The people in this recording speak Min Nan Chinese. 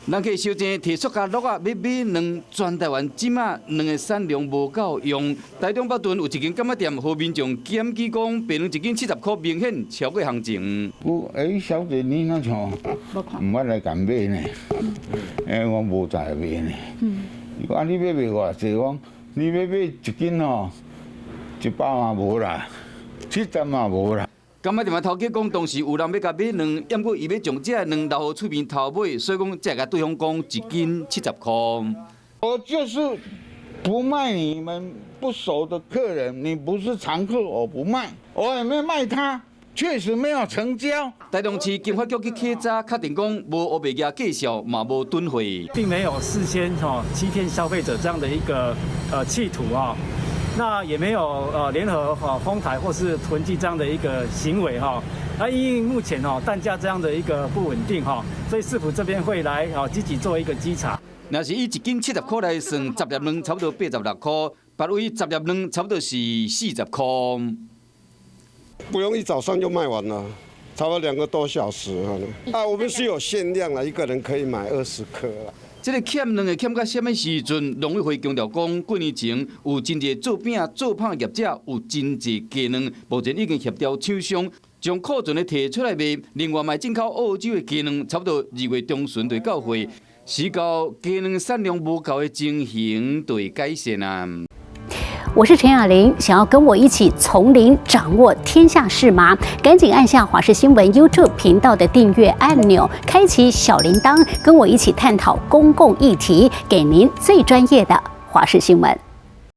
人客收錢提塑膠簍仔欲買卵，全台灣這馬卵的產量無夠用。台中北屯有一間柑仔店，予民眾檢舉講，白卵一斤70箍，明顯超過行情。我欸，小姐，你若像毋捌來共買呢？欸，我無在買呢。伊講啊，你欲賣偌濟？我講你欲買一斤吼，100嘛無啦，70嘛無啦。柑仔店的頭家講，當時有人欲共買卵，毋過伊欲將這个卵留予喙邊頭尾，所以講才會共對方講一斤七十箍。我就是不賣你們不熟的客人，你不是常客，我不賣，我也沒賣他，確實沒有成交。台中市經發局去稽查，確定講無烏白蜈介紹，嘛無囤貨，並沒有事先吼欺騙消費者這樣的一個企圖啊。那也沒有聯合哈哄抬或是囤積這樣的一個行為哈。那因為目前哦蛋價這樣的一個不穩定哈，所以市府這邊會來哦積極做一個稽查。若是以一斤七十箍來算，10粒卵差不多86箍，別位十粒卵差不多是40箍。不用一早上就賣完了，差不多2個多小時。啊，我們是有限量啦，一個人可以買20顆啦。這个欠卵會欠到啥物時陣？農委會強調講，幾年前有真濟做餅做麭業者有真濟雞卵，目前已經協調廠商將庫存的提出來賣。另外，嘛進口澳洲的雞卵，差不多2月中旬就到貨，使到雞卵產量無夠的情形就會改善啊。我是陳雅玲，想要跟我一起從零掌握天下事嗎？趕緊按下華視新聞 YouTube 頻道的訂閱按鈕，開啟小鈴鐺，跟我一起探討公共議題，給您最專業的華視新聞。